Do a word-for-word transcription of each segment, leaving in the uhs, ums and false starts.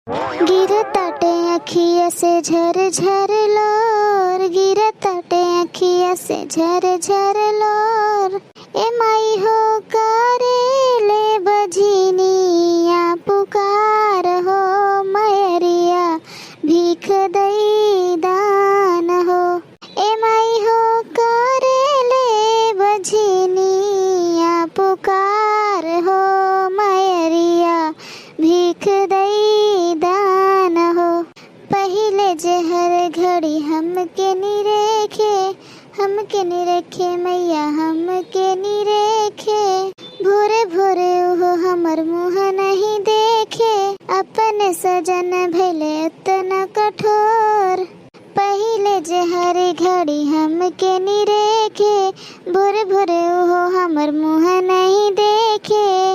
गिरताटे अखिया से झर झर लोर, गिरताटे अखिया से झर झर लोर। ए माई हो, करेले बझिनिया पुकार हो, मयरिया भीख दई दान हो। ए माई हो, करेले बझिनिया पुकार हो, मयरिया भीख दई दान हो। पहिले जे हर घड़ी हमके निरेखे, हमके निरेखे मैया, हमके निरेखे। भोरे भोरे उहो हमर मुँह नहीं देखे, अपन सजन भइले उतना कठोर। पहिले जे हर घड़ी हमके निरेखे, भोरे भोरे उहो हमर मुँह नहीं देखे।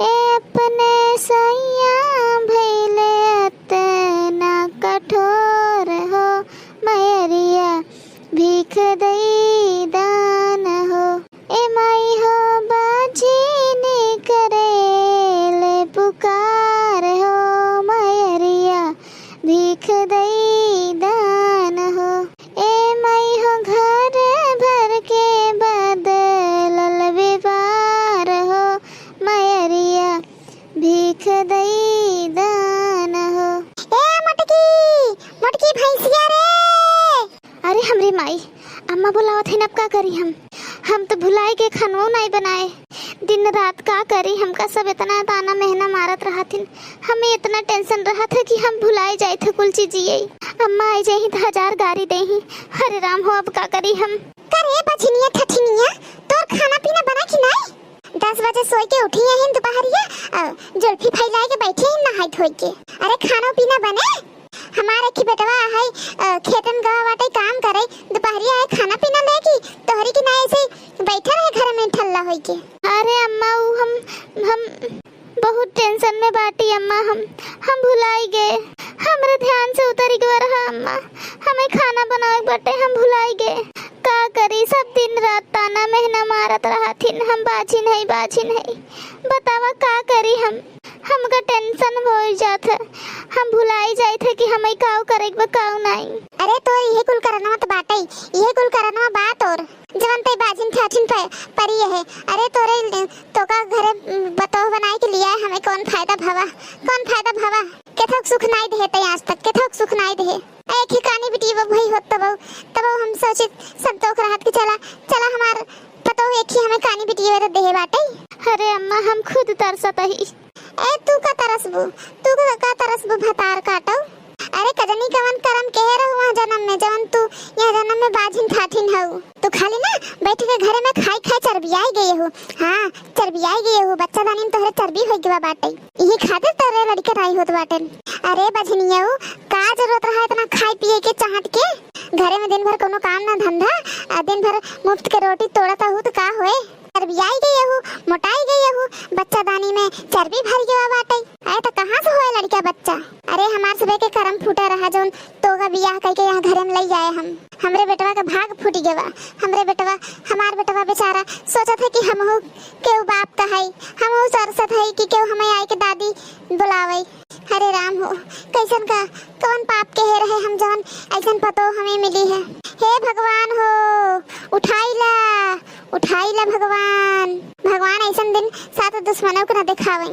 ए अपने सैया भइले अतना कठोर हो, मयरिया भीख दई दान हो। ए माई हो, बाझिन करेले पुकार हो, मयरिया भीख दई दान हो। ए माई हो, घर भर के बदलल व्यवहार हो, मयरिया भीख दई दान हो। ए मोटकी, मोटकी भैंसिया रे। अरे हमरे माई, अम्मा बुलावत हइन, अब का करी हम? हम तो भुलाई गए, खानवो नाई बनाए। दिन रात का करी, हमका सब इतना ताना मेहना मारत रहथिन। हमें इतना tension रहत है कि हम भुलाई जाइत है कुल चीजिये। अम्मा आई जाही त हजार गारी देही। हरे राम हो, अब का करी हम? का रे बझिनिया ठठिनिया, तोर खाना पीना बना कि नाई? दस बजे सोई के उठी हइन दुपहरिया, अ, जुल्फी फैलाए के बैठी हइन नहाई धोई के। अरे खानो पीना बने? हमार एक ही बेटवा है, अ, खेतन गवा बाटे काम करे, दुपहरिया है खाना पीना लेके, तोहरी की ना ऐसे बैठा रहे घर में ठल्ला होई के। अरे अम्मा, उ हम, हम बहुत tension में बाटी अम्मा, हम, हम भुलाई गए, हमरे ध्यान से उतरी गवा रहा अम्मा, हमें खाना बनावे के बाटे, हम भुलाई गए। का करी, सब दिन रात ताना मेहना मारत रहथिन, हम बाझिन है, बाझिन है। बतावा का करी हम, हमका tension हो जात है, हम भुलाई जाइत है कि हमें काऊ करे के बा, काऊ नाई। अरे तोर इहे कुल करनवा त बाटे, इहे कुल करनवा बा तोर, जवन तई बाझिन ठाठिन प-, परी है। अरे तोरे तोका घरे पतोह बनाई के लिया है, हमें कौन फायदा भवा, कौन फायदा भवा? केथोक सुख नाई देहे तई आज तक, केथोक सुख नाई देहे। एक ही कानी बिटिया भई होत तबो, तबो हम सोचित संतोख रहत कि चला, चला हमार पतोह एक ही हमें कानी बिटिया देहे बाटे। अरे अम्मा, हम खुद तरसत ही। ए, तू का तरसबू? तू का, का तरसबू भतार काटो? अरे कजनी कवन करम केहे रहू वहाँ जनम में, जवन तू यह जनम में बाझिन ठाठिन हऊ। तू खाली ना बैठ के घरे में खाई खाई चरबियाई गई हो। हाँ, चरबियाई गई हो, बच्चा दानी में तोहरे चर्बी होई गवा बाटे, इही खातिर तोरे लड़के नाई होत बाटे। अरे बझनियऊ, का जरूरत रहा इतना खाए पिए के चाहत के? घरे में दिन भर कोनो काम ना धंधा, आ दिन भर मुफ्त के रोटी तोड़त हऊ त का होए? चरबियाई गई हऊ, मोटाई गई हऊ, बच्चा दानी में चर्बी भर गवा बाटे। अरे त कहाँ से होए लड़का बच्चा? अरे हमार सबे के करम फूटा रहा जौन तोका बियाह कइके यहाँ घरे में लई आए हम। हमरे बेटवा के भाग फूटी गवा। हमरे बेटवा, हमार बेटवा बेचारा सोचत है कि हमहू केहू बाप का है, हमहू तरसत है कि केहू हमें आए के दादी बुलावे। हरे राम हो, कैसन का, कौन पाप के हे रहे हम जौन ऐसन पतोह हमें मिली है। हे भगवान हो, उठाई ला, उठाई ला भगवान। भगवान ऐसन दिन सात दुश्मनों के न दिखावे।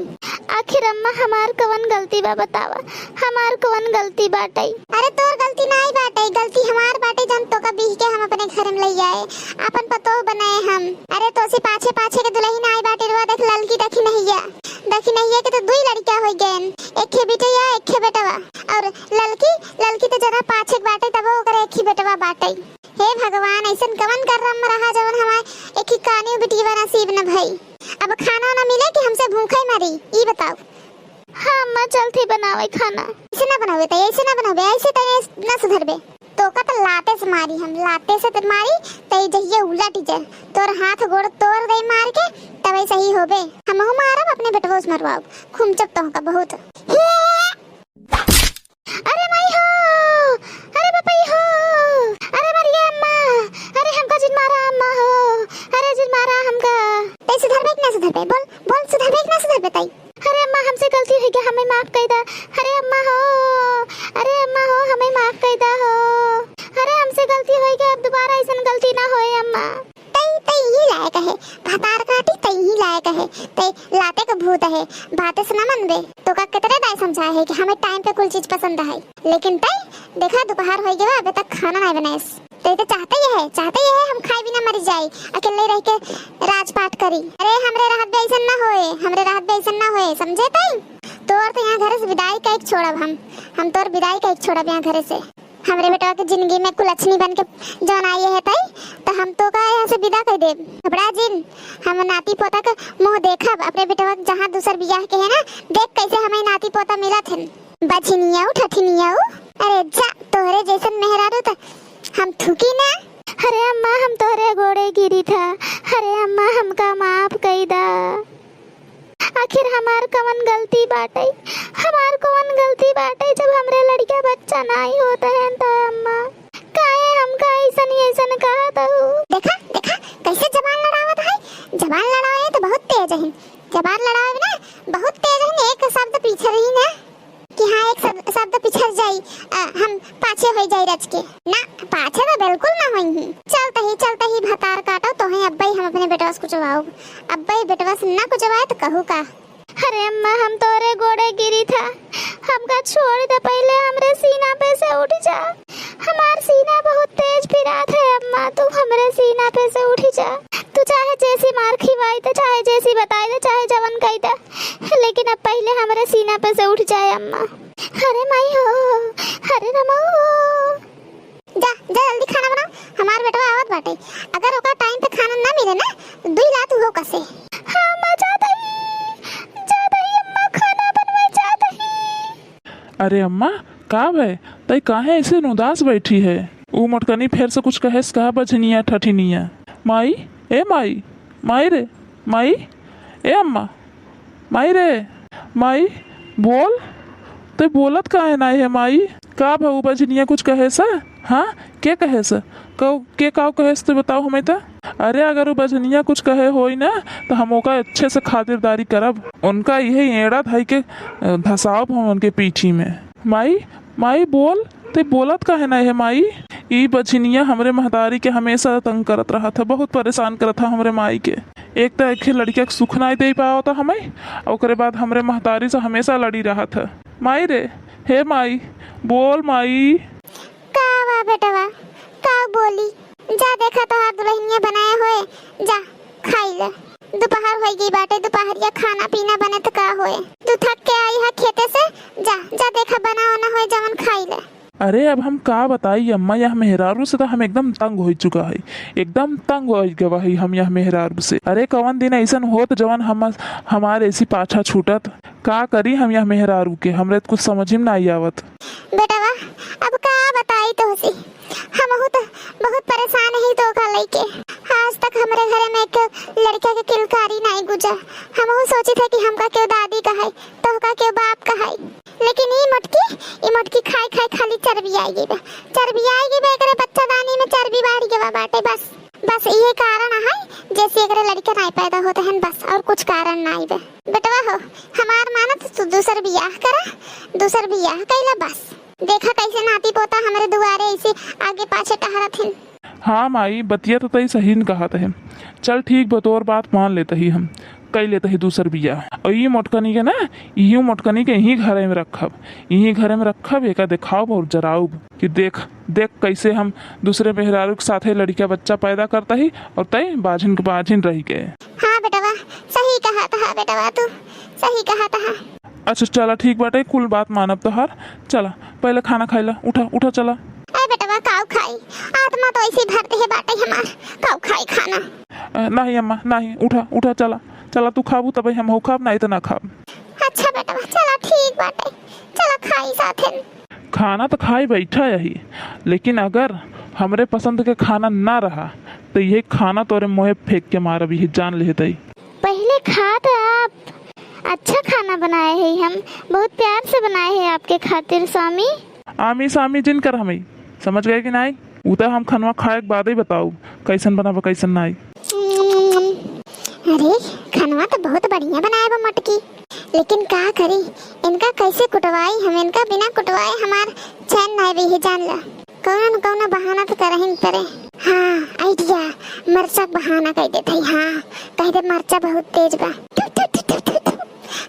आखिर अम्मा हमार कवन गलती बा बतावा, हमार कवन गलती बाटे? अरे तोर गलती नाई बाटे, गलती हमार बाटे जौन तोका बीह के हम अपने घर में लई आए, अपन पतोह बनाए हम। अरे तोसे पाछे पाछे के दुल्हन आई बाटे, रुआ देख ललकी देखी नहिया, देखी नहिया के तो दुई लड़का होई गएन, एक खे बिटिया एक खे बेटवा। और ललकी, ललकी तो जना पाछे के बाटे तबो ओकरे एक ही बेटवा बाटे। हे भगवान, ऐसन कवन करम रहा जवन हमार एक ही कानी बिटिया नसीब न भई। अब खाना ना मिले कि हमसे भूखे मरी, ई बताओ। हाँ अम्मा, चलत ही बनावे खाना। ऐसे ना बनावे तई, ऐसे ना बनावे, ऐसे तई ना सुधरबे। तोका त लाते से मारी हम, लाते से त मारी, तई जहिये उलट जा, तोर हाथ गोड़ तोड़ दे मार के, तबे सही होबे। हमहू मारब, अपने बेटवो से मरवाओ, खुमचब तोहका बहुत। अरे माई हो, अरे बपई हो, अरे मरिया अम्मा, अरे हमका जिन मारा अम्मा हो, अरे जिन मारा हमका। तई सुधरबे कि ना सुधरबे? बोल, बोल सुधरबे कि ना सुधरबे तई? अरे अम्मा, हमसे गलती होइ गवा, हमें माफ कई दा। अरे अम्मा हो, काहे कि हमें टाइम पे कुल चीज पसंद है। लेकिन तई देखा, दोपहर होइ गवा, अबे तक खाना नहीं बनाएस। तई तो चाहते ही है, चाहते ही है हम खाए बिना मर जाए, अकेले रह के राजपाट करी। अरे हमरे रहत भी ऐसन ना होए, हमरे रहत भी ऐसन ना होए, समझे तई? तोर तो यहाँ घर से विदाई कइके छोड़ब हम, हम तोर विदाई कइके छोड़ब यहाँ घरे से। हमरे बेटवा के जिंदगी में कुलछनी बन के जौन आई है तई, तो हम तो का यहाँ से विदा कर देब। घबरा जिन, हम नाती पोता के मुँह देखब, अपने बेटवा के जहाँ दूसर बियाह के है ना, देख कैसे हमें नाती पोता मिलत हन। बझिनियाऊ, ठठिनियाऊ, अरे जा, तोहरे जैसन मेहरारू त हम थूकी ना। अरे अम्मा, हम तोहरे गोड़े गिरी था, अरे अम्मा, हमका माफ कई दा। आखिर हमार कवन गलती बाटई, हमार कवन गलती बाटई, जब हमरे लड़िका बच्चा नाई होत हैं त अम्मा, काहे हमका ऐसन ऐसन कहत हऊ? देखा, देखा, कैसे जबान लड़ावत है, जबान लड़ावे तो बहुत तेज है, जबान लड़ावे ना बहुत तेज है, एक शब्द पीछे रही ना कि हाँ, एक शब्द, शब्द पिछड़ जाई, अ, हम पाछे होई जाई रच के। ना, पाछे तो बिल्कुल ना होई ही। चलते ही, चलते ही भतार काटो, तोहे अब्बे ही हम अपने बेटवा से कुचवाओ। अब्बे ही बेटवा से ना कुचवाए तो कहू का? अरे अम्मा, हम तोरे गोड़े गिरी था, हमका छोड़ दे, पहले हमरे सीना पे से उठ जा। हमार सीना बहुत तेज पिरात है अम्मा, तू हमरे सीना पे से उठ जा। तू चाहे जैसी मार खिवाई दे, चाहे जैसी बताई दे, चाहे जवन कही दे, लेकिन अब पहले हमरे सीना पे से उठ जाए अम्मा। अरे माई हो, अरे रमा हो। जा, जा जल्दी खाना बनाओ, हमार बेटवा आवत बाटे। अगर ओका टाइम पे खाना ना मिले ना, तो दुई लात उहो कसे। हाँ, अम्मा, जा दही, जा दही अम्मा, खाना बनवाए जा दही। अरे अम्मा, का भय? तई काहे ऐसे उदास बैठी है? ऊ मोटकनी फेर से कुछ कहेस का बझनिया ठठिनिया? माई, ए माई, माई रे, माई, ए अम्मा, माई रे, माई, बोल, तई बोलत काहे नाई है माई? का भय, ऊ बझनिया कुछ कहेस? हाँ, के कहेस? कौ, के काउ कहेस तो बताओ हमें त। अरे अगर ऊ बझनिया कुछ कहे होई ना, तो हम ओका अच्छे से खातिरदारी करब। उनका इहे एड़ा धई के, अ, धसावब हम उनके पीठी में। माई, माई बोल, तई बोलत काहे नाई है माई? ई बझिनिया हमरे महतारी के हमेशा तंग करत रहत है, बहुत परेशान करत है हमरे माई के। एक तो एक लड़किया के सुख नाई दे पावत है हमें, ओकरे बाद हमरे महतारी से हमेशा लड़ी रहत है। माई रे, हे माई, बोल माई। का बा बेटवा, का बोली? जा देखा तोहार दुल्हनिया बनाए होए, जा खाई ले। दोपहर होई गई बाटे, दोपहरिया खाना पीना बने त का होए? तू थक के आई है खेते से, जा, जा देखा बना वना होए जवन खाई ले। अरे अब हम का बताई अम्मा, यह मेहरारू से तो हम एकदम तंग हो चुका है, एकदम तंग हो गवा है हम यह मेहरारू से। अरे कवन दिन ऐसन होत जवन हम, हमार ऐसी पाछा छूटत। का करी हम यह मेहरारू के, हमरे त कुछ समझ में नाई आवत। बेटवा, अब का बताई तोहसे, हमहू त बहुत परेशान ही तोका लइके। आज तक हमरे घरे में एक लड़का के किलकारी नाई गुजर। हमहू सोचित है कि हमका केहू दादी कहाई, तोहका केहू बाप कहाई, लेकिन ई मोटकी, ई मोटकी खाई खाई खाली चर्बी आई गई बा, चर्बी आई गई बा। एकरे बच्चादानी में चर्बी बाढ़ गवा बाटे। बस, बस इहे कारण है जैसे एकरे लड़का नाई पैदा होते हैं, बस और कुछ कारण नाई बा। बेटवा हो, हमार मानत तू दूसर बियाह करा, दूसर बियाह कैला बस। देखा कैसे नाती पोता हमरे दुआरे ऐसे आगे पाछे टहरत हैं। हाँ माई, बतिया तो तई सही न कहत है। चल ठीक बा, तोर बात मान लेत ही हम, कई लेत ही दूसर बियाह। और ई मोटकनी के ना, इही मोटकनी के यहीं घरे में रखब, यहीं घरे में रखब, एका देखाउब और जराउब कि देख, देख कैसे हम दूसरे मेहरारू के साथे लड़िका बच्चा पैदा करता ही और तई बाझिन के बाझिन रह गए। हाँ बेटवा, सही कहत हा बेटवा, तू सही कहत हा। अच्छा चला ठीक बाटे, कुल बात मानब तोहार। चला पहले खाना खाइला, उठा उठा चला। ए बेटवा, काऊ खाई? आत्मा तो ऐसे भरते है बाटे हमार, काऊ खाई खाना? अ, नाही अम्मा नाही, उठा उठा चला। चला तू खाबू तबे हमहू खाब, नाही त ना खाब। अच्छा बेटवा चला ठीक बाटे, चला खाई साथे। खाना त खाई बैठा यही, लेकिन अगर हमरे पसंद के खाना ना रहा त यही खाना तोरे मुँहे फेंक के मारब, यही जान लेहे तई। पहले खा त आप। अच्छा खाना बनाए है हम, बहुत प्यार से बनाए है आपके खातिर स्वामी। आमी सामी जिन कर हमें, समझ गए कि नाई? उ त हम खनवा खाए के बादे बताउब कैसन बना बा कैसन नाई। हम्म, अरे खनवा त बहुत बढ़िया बनाए बा मोटकी, लेकिन का करी, इनका कैसे कुटवाई हम, इनका बिना कुटवाए हमार चैन नाई रही जान ला। कौनो न कौनो बहाना तो करहिन परे। हाँ, आइडिया, मरचा के बहाना कह देत हई। हाँ, कह दे मरचा बहुत तेज बा। थु, थु, थु।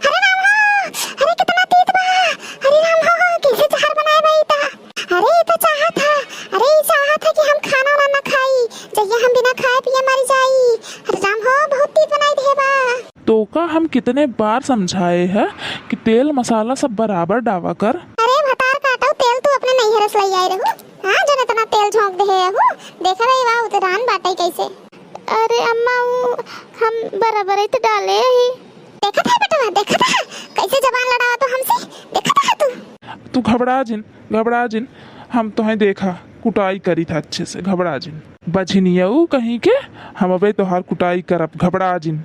अरे राम हो, अरे कितना तीत बा। का हम कितने बार समझाए हैं कि तेल मसाला सब बराबर डावा कर। अरे भतार काटउ, तेल तू अपने नैहर से लइ आए रहू, हाँ, जौन इतना तेल झोंक देहे रहू। देखा रही बा उतरान बाटइ कैसे। अरे अम्मा, उ हम बराबर ही तो डाले ही। देखत है बेटवा, देखत है कैसे जबान लड़ावा तो हमसे, देखत है तू। तू घबरा जिन, घबरा जिन, हम तोहे देखा कुटाई करी था अच्छे से, घबरा जिन। बझिनियऊ कहीं के, हम अबे तोहार कुटाई करब, घबरा जिन।